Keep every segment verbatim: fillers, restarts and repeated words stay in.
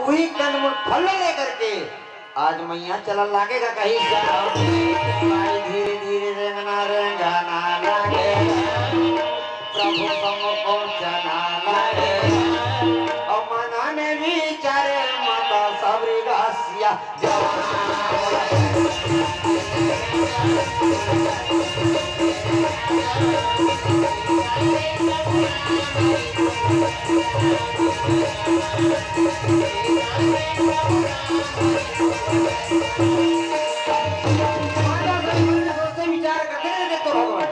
उही कन मोर फल लेकर के आज मइया चलन लागे गा कहिस श्याम। माई धीरे धीरे रेंगना रेंगना लागे, प्रभु सम पहुँचना लागे। अउ मना में विचारे माता सबरी गासिया जवान। माता सही मन में सोचते विचार करते रहे, देख तो भगवान,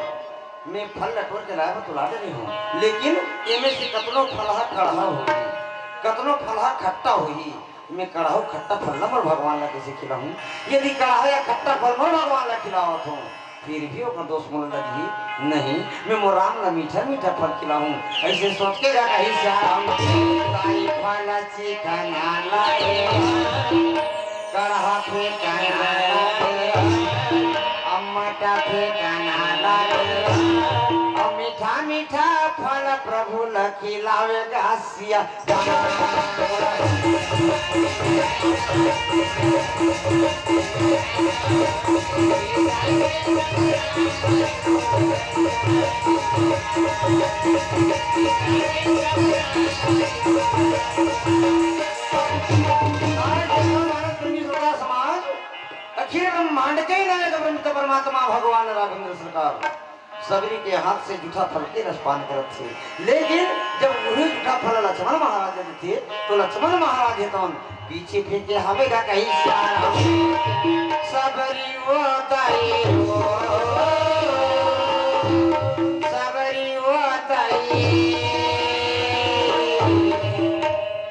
मैं फल ल टोर के लाए हँव, तो लाने नहीं हँव, लेकिन एमे से कतनो फल ह कड़हा होही, कतनो फल ह खट्टा होही, मैं कड़हा खट्टा फल ल मोर भगवान ला कइसे खिलाहूँ? यदि कड़हा या खट्टा फल मोर भगवान ला खिलावत हँव, फिर भी ओकर दोष मोला लगही नहीं, मैं मोर राम ला मीठा मीठा फल खिलाहूँ। अइसे सोच के गा कहिस श्याम, ताई फल चिखना लागे, कड़हा फेंकना लागे, अम्मटा फेंकना लागे, अउ मीठा मीठा फल प्रभु ल खिलावे गासिया। आज देखो मानस प्रेमी श्रोता समाज, अखिल ब्रह्मांड के नायक ब्रह्म परमात्मा भगवान राघवेंद्र सरकार सबरी के हाथ से जूठा फल के रसपान करत हे। लेकिन जब उही जूठा फल लक्ष्मण महाराज ल देथे, तो लक्ष्मण महाराज हे तौन पीछे फेंके हवे गा कहिस श्याम। सबरी ओ दाई ओ, सबरी ओ दाई,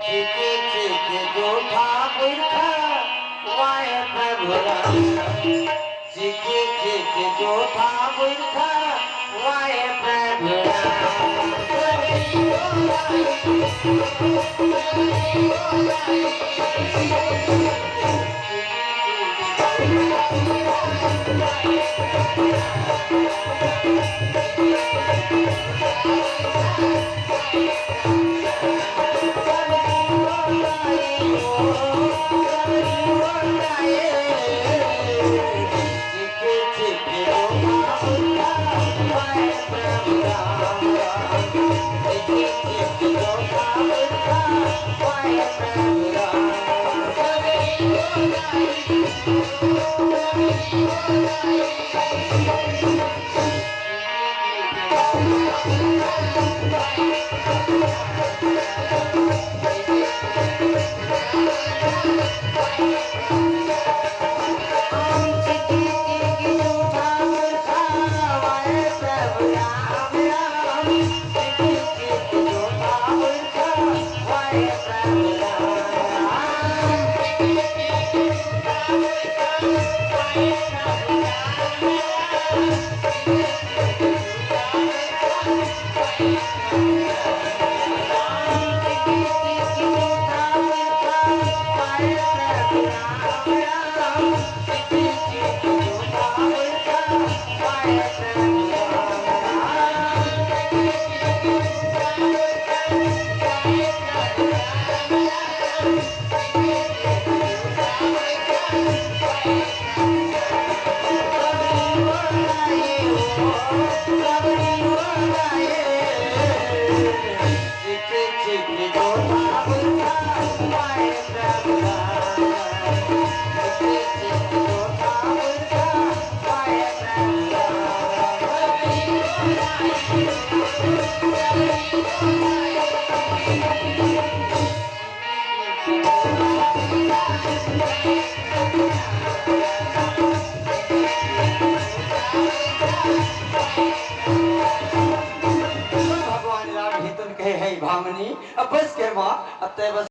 चिकी चिकी जूठा पुरखा, वाहे प्रभु राम। चिकी चिकी जूठा पुरखा, वाहे प्रभु राम। भगवान राम हे तन कहे हे भामनी, अब बस कर माँ, अब तय बस।